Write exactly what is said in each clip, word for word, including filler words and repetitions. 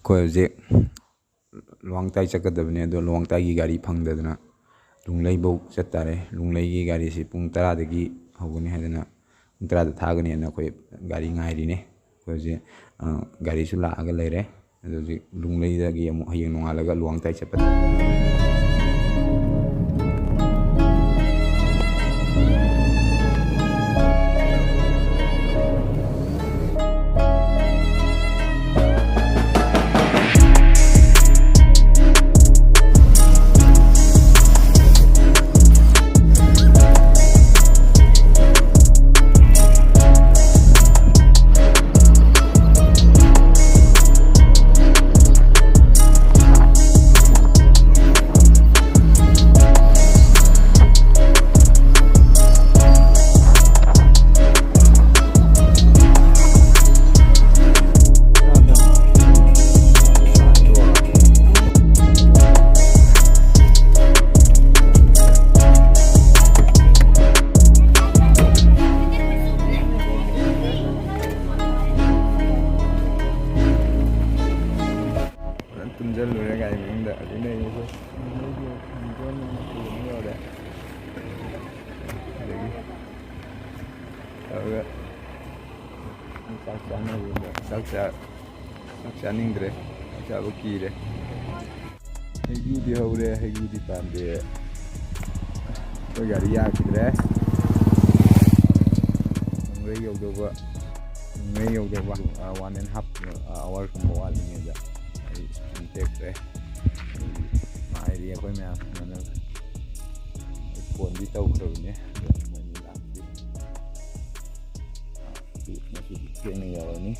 ꯑꯩꯈꯣꯏ ꯍꯧꯖꯤꯛ ꯂꯨꯋꯥꯡꯇꯥꯏ ꯆꯠꯀꯗꯕꯅꯦ, ꯑꯗꯣ ꯂꯨꯋꯥꯡꯇꯥꯏꯒꯤ ꯒꯥꯔꯤ ꯐꯪꯗꯗꯅ ꯂꯨꯡꯂꯩꯐꯧ ꯆꯠꯇꯥꯔꯦ꯫ ꯂꯨꯡꯂꯩꯒꯤ ꯒꯥꯔꯤꯁꯤ ꯄꯨꯡ ꯇꯔꯥꯗꯒꯤ ꯍꯧꯒꯅꯤ ꯍꯥꯏꯗꯅ, ꯄꯨꯡ ꯇꯔꯥꯗ ꯊꯥꯒꯅꯤ ꯍꯥꯏꯅ ꯑꯩꯈꯣꯏ ꯒꯥꯔꯤ ꯉꯥꯏꯔꯤꯅꯦ꯫ ꯑꯩꯈꯣꯏ ꯍꯧꯖꯤꯛ, ꯑ, ꯒꯥꯔꯤꯁꯨ ꯂꯥꯛꯑꯒ ꯂꯩꯔꯦ꯫ ꯑꯗꯨ ꯍꯧꯖꯤꯛ ꯂꯨꯡꯂꯩꯗꯒꯤ ꯑꯃꯨꯛ ꯍꯌꯦꯡ ꯅꯣꯡꯉꯥꯜꯂꯒ ꯂꯨꯋꯥꯡꯇꯥꯏ ꯆꯠꯄ꯫ ꯐꯖꯅ ꯇꯨꯝꯁꯤꯜꯂꯨꯔꯦ ꯒꯥꯔꯤ ꯃꯅꯨꯡꯗ꯫ ꯑꯗꯨꯅ ꯑꯩꯁꯨ ꯌꯧꯔꯦ꯫ ꯑꯗꯒꯤ ꯇꯧꯔꯒ ꯆꯥꯛ ꯆꯥꯅꯕꯗ ꯆꯥꯛ ꯆꯥ-, ꯆꯥꯛ ꯆꯥꯅꯤꯡꯗ꯭ꯔꯦ, ꯆꯥꯛ ꯆꯥꯕ ꯀꯤꯔꯦ꯫ ꯍꯩꯒ꯭ꯔꯨꯗꯤ ꯍꯧꯔꯦ, ꯍꯩꯒ꯭ꯔꯨꯗꯤ ꯄꯥꯟꯗꯦ꯫ ꯑꯩꯈꯣꯏ ꯒꯥꯔꯤ ꯌꯥꯈꯤꯗ꯭ꯔꯦ꯫ ꯅꯣꯡꯂꯩ ꯌꯧꯗꯧꯕ, ꯅꯣꯡꯂꯩ ꯌꯧꯗꯧꯕ, ꯑ, one and half hour ꯀꯨꯝꯕ ꯋꯥꯠꯂꯤꯉꯩꯗ ꯑꯩ ꯁ꯭ꯄꯤꯟ ꯇꯦꯛꯈ꯭ꯔꯦ꯫ ꯉꯥꯏꯔꯤ ꯑꯩꯈꯣꯏ ꯃꯌꯥꯝ꯫ ꯑꯗꯨꯅ ꯑꯩ ꯐꯣꯟꯗꯤ ꯇꯧꯈ꯭ꯔꯕꯅꯦ, ꯑꯗꯣ ꯃꯣꯏꯅ ꯂꯥꯛꯇꯦ꯫ ꯉꯁꯤꯗꯤ ꯊꯦꯡꯅ ꯌꯧꯔꯅꯤ꯫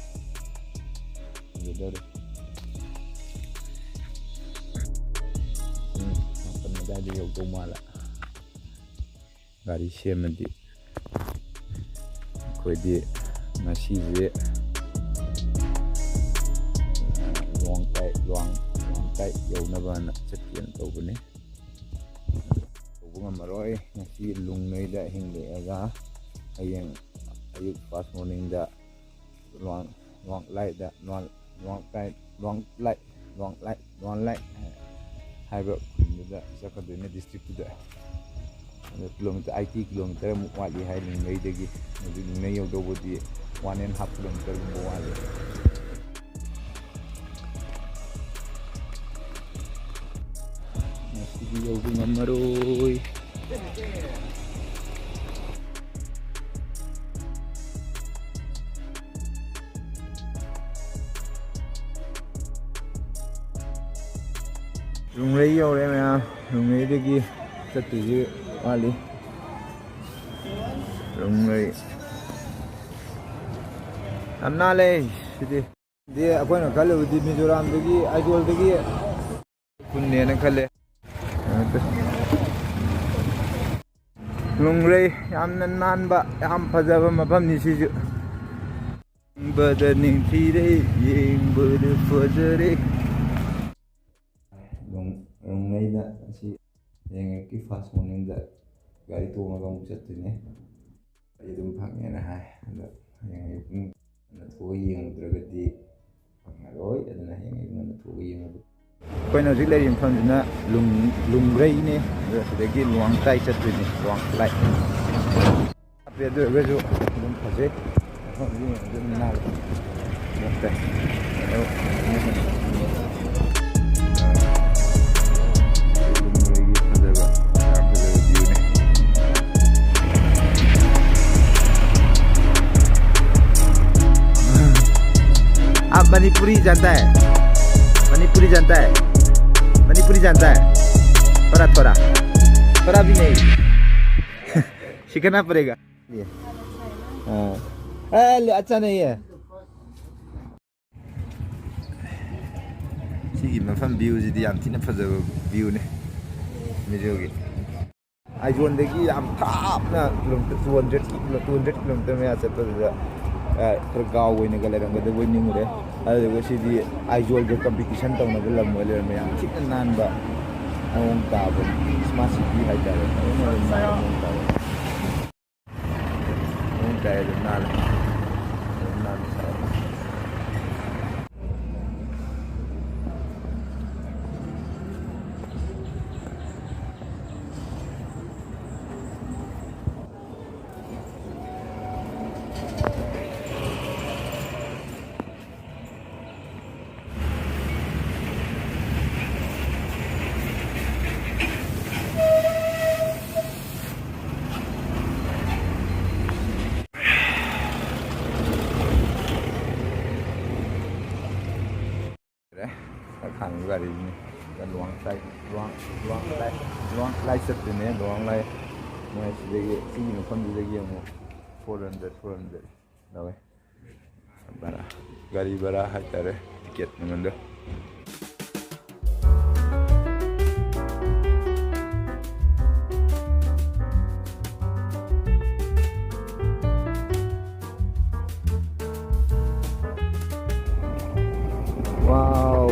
ꯐꯖꯗꯧꯔꯦ꯫ ꯄꯨꯡ ꯃꯥꯄꯟ ꯑꯗꯨꯋꯥꯏꯗ ꯌꯧꯗꯧ ꯃꯥꯜꯂꯦ꯫ ꯒꯥꯔꯤ ꯁꯦꯝꯃꯗꯤ ꯑꯩꯈꯣꯏꯗꯤ ꯉꯁꯤꯁꯦ ꯂꯨꯋꯥꯡꯇꯥꯏ, ꯂꯨꯋꯥꯡ-, ꯂꯨꯋꯥꯡꯇꯥꯏ ꯌꯧꯅꯕꯅ ꯆꯠꯀꯦꯅ ꯇꯧꯕꯅꯤ꯫ ꯇꯧꯕ ꯉꯝꯃꯔꯣꯏ꯫ ꯉꯁꯤ ꯂꯨꯡꯂꯩꯗ ꯑꯍꯤꯡ ꯂꯦꯛꯑꯒ ꯍꯌꯦꯡ ꯑꯌꯨꯛ first morningꯗ ꯂꯨꯋꯥꯡ-, ꯂꯨꯋꯥꯡꯂꯥꯏꯗ, ꯂꯨꯋꯥꯡ-, ꯂꯨꯋꯥꯡꯂꯥꯏ, ꯂꯨꯋꯥꯡꯂꯥꯏ, ꯂꯨꯋꯥꯡꯂꯥꯏ, ꯂꯨꯋꯥꯡꯂꯥꯏ ꯍꯥꯏꯕ ꯈꯨꯟꯗꯨꯗ ꯆꯠꯀꯗꯣꯏꯅꯦ, ꯗꯤꯁꯇ꯭ꯔꯤꯛꯇꯨꯗ꯫ ꯑꯗꯣ ꯀꯤꯂꯣꯃꯤꯇꯔ ꯑꯩꯠꯇꯤ ꯀꯤꯂꯣꯃꯤꯇꯔꯃꯨꯛ ꯋꯥꯠꯂꯤ ꯍꯥꯏ ꯂꯨꯡꯂꯩꯗꯒꯤ꯫ ꯍꯧꯖꯤꯛ ꯂꯨꯡꯂꯩ ꯌꯧꯗꯧꯕꯗꯤ ꯋꯥꯟ ꯑꯦꯟ ꯍꯥꯐ ꯀꯤꯂꯣꯃꯤꯇꯔꯒꯨꯝꯕ ꯋꯥꯠꯂꯤ꯫ ꯉꯁꯤꯗꯤ ꯌꯧꯕ ꯉꯝꯃꯔꯣꯏ꯫ ꯂꯨꯡꯂꯩ ꯌꯧꯔꯦ ꯃꯌꯥꯝ꯫ ꯂꯨꯡꯂꯩꯗꯒꯤ ꯆꯠꯇꯣꯏꯁꯤ ꯋꯥꯠꯂꯤ꯫ ꯂꯨꯡꯂꯩ ꯌꯥꯝ ꯅꯥꯜꯂꯦ ꯁꯤꯗꯤ꯫ ꯗꯤ ꯑꯩꯈꯣꯏꯅ ꯈꯜꯂꯨꯕꯗꯤ ꯃꯤꯖꯣꯔꯥꯝꯗꯒꯤ, ꯑꯥꯏꯖꯣꯜꯗꯒꯤ ꯈꯨꯟꯅꯦꯅ ꯈꯜꯂꯦ꯫ ꯂꯨꯡꯂꯩ ꯌꯥꯝꯅ ꯅꯥꯟꯕ, ꯌꯥꯝ ꯐꯖꯕ ꯃꯐꯝꯅꯤ ꯁꯤꯁꯨ꯫ ꯌꯦꯡꯕꯗ ꯅꯤꯡꯊꯤꯔꯦ, ꯌꯦꯡꯕꯗ ꯐꯖꯔꯦ꯫ ꯂꯨꯡ-, ꯂꯨꯡꯂꯩꯗ ꯑꯁꯤ ꯍꯌꯦꯡ ꯑꯌꯨꯛꯀꯤ ꯐꯥꯁ ꯃꯣꯔꯅꯤꯡꯗ ꯒꯥꯔꯤ ꯇꯣꯡꯉꯒ ꯑꯃꯨꯛ ꯆꯠꯇꯣꯏꯅꯦ꯫ ꯑꯩ ꯑꯗꯨꯝ ꯐꯪꯉꯦꯅ ꯍꯥꯏ꯫ ꯑꯗꯣ ꯍꯌꯦꯡ ꯑꯌꯨꯛ ꯄꯨꯡ ꯉꯟꯅ ꯊꯣꯛꯑ ꯌꯦꯡꯉꯨꯗ꯭ꯔꯒꯗꯤ ꯐꯪꯉꯔꯣꯏ꯫ ꯑꯗꯨꯅ ꯍꯌꯦꯡ ꯑꯌꯨꯛ ꯉꯟꯅ ꯊꯣꯛꯑ ꯌꯦꯡꯉꯒꯦ꯫ ꯑꯩꯈꯣꯏꯅ ꯍꯧꯖꯤꯛ ꯂꯩꯔꯤꯕ ꯃꯐꯝꯁꯤꯅ ꯂꯨꯡ-, ꯂꯨꯡꯒ꯭ꯔꯩꯅꯦ꯫ ꯑꯗꯣ ꯁꯤꯗꯒꯤ ꯂꯨꯋꯥꯡꯇꯥꯏ ꯆꯠꯇꯣꯏꯅꯦ, ꯂꯨꯋꯥꯡꯇꯥꯏ꯫ ꯂꯥꯞꯄꯦ, ꯑꯗꯨ ꯑꯣꯏꯔꯒꯁꯨ ꯑꯗꯨꯝ ꯐꯖꯩ꯫ ꯃꯐꯝꯁꯤ ꯌꯦꯡꯕꯗ ꯑꯗꯨꯝ ꯅꯥꯜꯂꯤ꯫ ꯂꯨꯋꯥꯡꯇꯥꯏ꯫ ꯑꯗꯣ ꯂꯨꯡꯒ꯭ꯔꯩꯒꯤ ꯐꯖꯕ, ꯌꯥꯝ ꯐꯖꯕ view ꯅꯦ꯫ आप मणिपुरी जानता है? मणिपुरी जानता है? मणिपुरी जानता है? थोड़ा थोड़ा, थोड़ा भी नहीं। सीखना पड़ेगा। ये। हाँ। ए, ले, अच्छा नहीं है। ꯁꯤꯒꯤ ꯃꯐꯝ view ꯁꯤꯗꯤ ꯌꯥꯝ ꯊꯤꯅ ꯐꯖꯕ view ꯅꯦ꯫ ꯃꯤꯖꯣꯒꯤ ꯑꯥꯏꯖꯣꯜꯗꯒꯤ ꯌꯥꯝ ꯊꯥꯞꯅ kilometre two hundred, two hundred kilometer ꯃꯌꯥ ꯆꯠꯄꯗꯨꯗ, ꯑ, ꯈꯔ ꯒꯥꯎ ꯑꯣꯏꯅꯒ ꯂꯩꯔꯝꯒꯗꯕꯣꯏ ꯅꯤꯡꯉꯨꯔꯦ꯫ ꯑꯗꯨꯗꯨꯒ ꯁꯤꯗꯤ ꯑꯥꯏꯖꯣꯜꯒ competition ꯇꯧꯅꯕ ꯂꯝ ꯑꯣꯏ ꯂꯩꯔꯝꯃꯦ꯫ ꯌꯥꯝ ꯊꯤꯅ ꯅꯥꯟꯕ ꯃꯑꯣꯡ ꯇꯥꯕ smart city ꯍꯥꯏꯇꯥꯔꯦ꯫ ꯐꯖꯅ ꯑꯗꯨꯝ ꯅꯥꯟꯕ ꯃꯑꯣꯡ ꯇꯥꯕ꯫ ꯃꯑꯣꯡ ꯇꯥꯏ ꯑꯗꯨꯝ ꯅꯥꯜꯂꯦ꯫ ꯑꯗꯨꯝ ꯅꯥꯜꯂꯦ ꯁꯥꯏ꯫ ꯈꯥꯡꯕ ꯒꯥꯔꯤꯅꯤ꯫ ꯂꯨꯋꯥꯡ ꯂꯥꯏ, ꯂꯨꯋꯥꯡ, ꯂꯨꯋꯥꯡ ꯂꯥꯏ, ꯂꯨꯋꯥꯡ ꯂꯥꯏ ꯆꯠꯇꯣꯏꯅꯦ꯫ ꯂꯨꯋꯥꯡ ꯂꯥꯏ ꯃꯣꯏ ꯁꯤꯗꯒꯤ, ꯁꯤꯒꯤ ꯃꯐꯝꯗꯨꯗꯒꯤ ꯑꯃꯨꯛ ꯐꯣꯔ ꯍꯟꯗ꯭ꯔꯦꯠ, ꯐꯣꯔ ꯍꯟꯗ꯭ꯔꯦꯠ ꯂꯧꯋꯦ꯫ ꯚꯔꯥ, ꯒꯥꯔꯤ ꯚꯔꯥ ꯍꯥꯏꯇꯥꯔꯦ, ꯇꯤꯀꯦꯠ ꯃꯃꯟꯗꯣ꯫ Wow.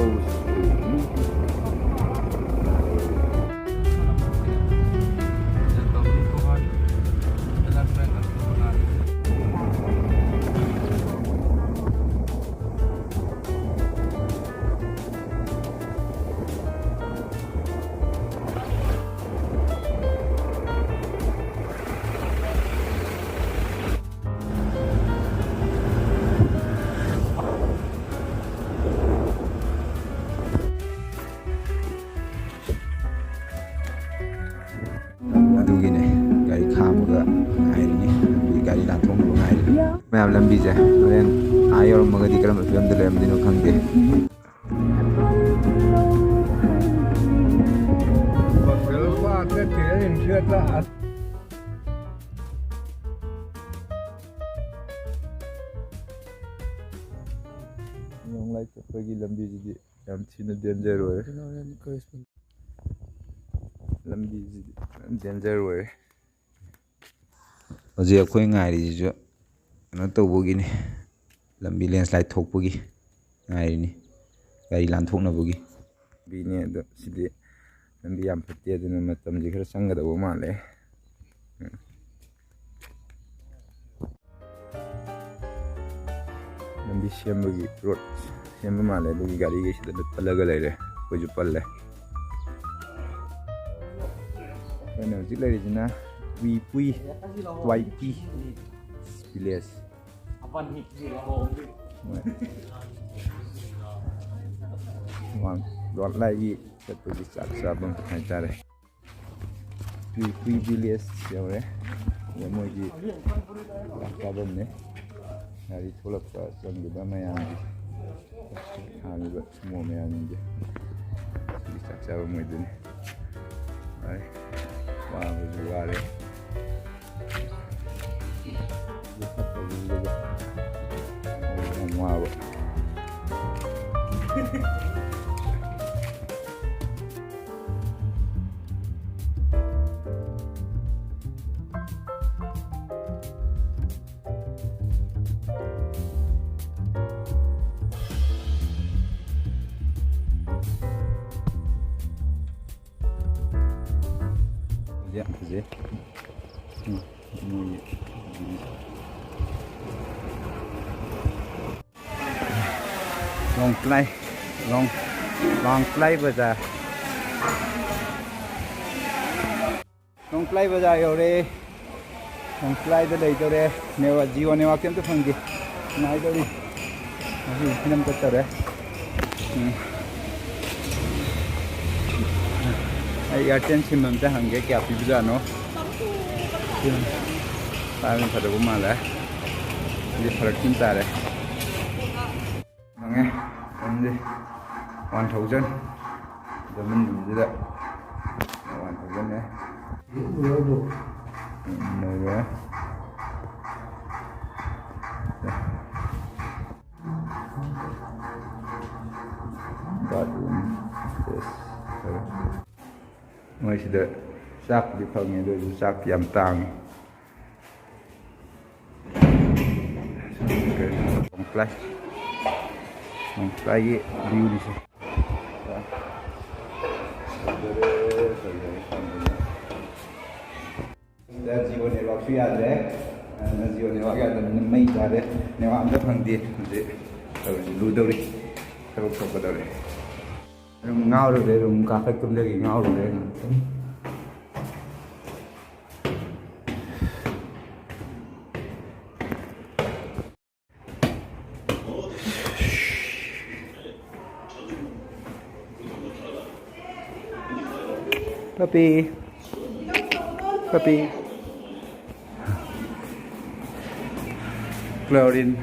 ꯑꯗꯨꯒꯤꯅꯦ ꯒꯥꯔꯤ ꯈꯥꯝꯃꯒ ꯉꯥꯏꯔꯤꯅꯤ꯫ ꯒꯥꯔꯤ ꯂꯥꯟꯊꯣꯛꯅꯕ ꯉꯥꯏꯔꯤꯅꯤ꯫ ꯃꯌꯥꯝ ꯂꯝꯕꯤꯁꯦ ꯍꯣꯔꯦꯟ ꯑꯥ ꯌꯧꯔꯝꯃꯒꯗꯤ ꯀꯔꯝꯕ ꯐꯤꯕꯝꯗ ꯂꯩꯔꯝꯗꯣꯏꯅꯣ ꯈꯪꯗꯦ꯫ ꯂꯣꯡ ꯂꯥꯏꯐ ꯆꯠꯄꯒꯤ ꯂꯝꯕꯤꯁꯤꯗꯤ ꯌꯥꯝ ꯊꯤꯅ ꯗꯦꯟꯖꯔ ꯑꯣꯏꯔꯦ꯫ ꯂꯝꯕꯤꯁꯤꯗꯤ ꯌꯥꯝ ꯗꯦꯟꯖꯔ ꯑꯣꯏꯔꯦ꯫ ꯍꯧꯖꯤꯛ ꯑꯩꯈꯣꯏ ꯉꯥꯏꯔꯤꯁꯤꯁꯨ ꯀꯩꯅꯣ ꯇꯧꯕꯒꯤꯅꯤ, ꯂꯝꯕꯤ ꯂꯦꯟꯁ꯭ꯂꯥꯏꯠ ꯊꯣꯛꯄꯒꯤ ꯉꯥꯏꯔꯤꯅꯤ, ꯒꯥꯔꯤ ꯂꯥꯟꯊꯣꯛꯅꯕꯒꯤ꯫ ꯂꯝꯕꯤꯅꯦ ꯑꯗꯣ ꯁꯤꯗꯤ ꯂꯝꯕꯤ ꯌꯥꯝ ꯐꯠꯇꯦ, ꯑꯗꯨꯅ ꯃꯇꯝꯁꯤ ꯈꯔ ꯆꯪꯒꯗꯧꯕ ꯃꯥꯜꯂꯦ꯫ ꯎꯝ꯫ ꯂꯝꯕꯤ ꯁꯦꯝꯕꯒꯤ, ꯔꯣꯗ ꯁꯦꯝꯕ ꯃꯥꯜꯂꯦ, ꯑꯗꯨꯒꯤ ꯒꯥꯔꯤꯈꯩꯁꯤꯗ ꯂꯣꯏ ꯄꯜꯂꯒ ꯂꯩꯔꯦ, ꯑꯩꯈꯣꯏꯁꯨ ꯄꯜꯂꯦ꯫ ꯑꯩꯈꯣꯏꯅ ꯍꯧꯖꯤꯛ ꯂꯩꯔꯤꯁꯤꯅ ꯇ꯭ꯋꯤꯄꯨꯏ, ꯇ꯭ꯋꯥꯏꯄꯤ ꯚꯤꯂꯦꯖ꯫ ꯃꯣꯏ ꯋꯥꯡ-, ꯂꯣꯠꯂꯥꯏꯒꯤ ꯆꯠꯄꯒꯤ ꯆꯥꯛ ꯆꯥꯐꯝ ꯍꯥꯏꯇꯥꯔꯦ꯫ ꯇ꯭ꯋꯤꯄꯨꯏ ꯚꯤꯂꯦꯖ ꯌꯧꯔꯦ꯫ ꯑꯗ ꯃꯣꯏꯒꯤ ꯆꯥꯛ ꯆꯥꯐꯝꯅꯦ꯫ ꯒꯥꯔꯤ ꯊꯣꯛꯂꯛꯄ ꯆꯪꯈꯤꯕ ꯃꯌꯥꯝꯒꯤ ꯍꯥꯟꯅ ꯃꯣꯏ ꯃꯌꯥꯝꯁꯤꯡꯁꯦ ꯁꯤꯒꯤ ꯆꯥꯛ ꯆꯥꯐꯝ ꯑꯣꯏꯗꯣꯏꯅꯤ꯫ ꯍꯣꯏ, ꯋꯥꯕꯁꯨ ꯋꯥꯔꯦ꯫ ꯌꯥꯝ ꯋꯥꯕ꯫ ꯌꯥꯝ ꯐꯖꯩ꯫ ꯎꯝ, ꯃꯣꯏꯒꯤ ꯂꯣꯡꯄ꯭ꯂꯥꯏ, ꯂꯣꯡ, ꯂꯣꯡꯄ꯭ꯂꯥꯏ ꯕꯖꯥꯔ꯫ ꯂꯣꯡꯄ꯭ꯂꯥꯏ ꯕꯖꯥꯔ ꯌꯧꯔꯦ꯫ ꯂꯣꯡꯄ꯭ꯂꯥꯏꯗ ꯂꯩꯗꯧꯔꯦ꯫ ꯅꯦꯠꯋꯥꯛ, ꯖꯤꯑꯣ ꯅꯦꯠꯋꯥꯛꯁꯦ ꯑꯝꯇ ꯐꯪꯗꯦ꯫ ꯅꯨꯡꯉꯥꯏꯗꯧꯔꯤ꯫ ꯉꯁꯤ ꯐꯤꯂꯝ ꯆꯠꯇꯧꯔꯦ꯫ ꯎꯝ꯫ ꯑꯩ ꯏꯌꯥꯔꯇꯦꯜ ꯁꯤꯝ ꯑꯝꯇ ꯍꯪꯒꯦ, ꯀꯌꯥ ꯄꯤꯕꯖꯥꯠꯅꯣ? ꯁꯤꯝ ꯄꯥꯏꯕꯅ ꯐꯗꯧꯕ ꯃꯥꯜꯂꯦ꯫ ꯑꯗꯨꯗꯤ ꯐꯔꯛ ꯊꯤꯅ ꯇꯥꯔꯦ꯫ ꯐꯪꯉꯦ꯫ ꯐꯪꯗꯦ꯫ One thousand꯫ ꯖꯃꯟꯒꯨꯝꯕꯁꯤꯗ one thousand ꯅꯦ꯫ ꯎꯝ, ꯂꯩꯔꯦ꯫ Bathroom꯫ Yes꯫ ꯃꯣꯏꯁꯤꯗ ꯆꯥꯛꯄꯨꯗꯤ ꯐꯪꯉꯦ, ꯑꯗꯨ ꯑꯣꯏꯔꯁꯨ ꯆꯥꯛꯇꯤ ꯌꯥꯝ ꯇꯥꯡꯉꯤ꯫ ꯂꯣꯡꯄ꯭ꯂꯥꯏ, ꯂꯣꯡꯄ꯭ꯂꯥꯏꯒꯤ ꯚ꯭ꯌꯨꯅꯤꯁꯦ꯫ ꯁꯤꯗ ꯖꯤꯑꯣ ꯅꯦꯠꯋꯥꯛꯁꯨ ꯌꯥꯗ꯭ꯔꯦ꯫ ꯑꯗꯨꯅ ꯖꯤꯑꯣ ꯅꯦꯠꯋꯥꯛ ꯌꯥꯗꯕꯅꯤꯅ ꯃꯩ ꯇꯥꯔꯦ꯫ ꯅꯦꯠꯋꯥꯛ ꯑꯝꯇ ꯐꯪꯗꯦ ꯍꯧꯖꯤꯛ꯫ ꯇꯧꯔꯤꯁꯤ ꯂꯨꯗꯧꯔꯤ꯫ ꯊꯕꯛ ꯊꯣꯛꯀꯗꯧꯔꯤ꯫ ꯑꯗꯨꯝ ꯉꯥꯎꯔꯨꯔꯦ, ꯔꯨꯝ ꯀꯥꯈꯠ ꯀꯨꯝꯗꯒꯤ ꯉꯥꯎꯔꯨꯔꯦ ꯉꯥꯛꯇꯪ꯫ Papi. Papi. Chlorine.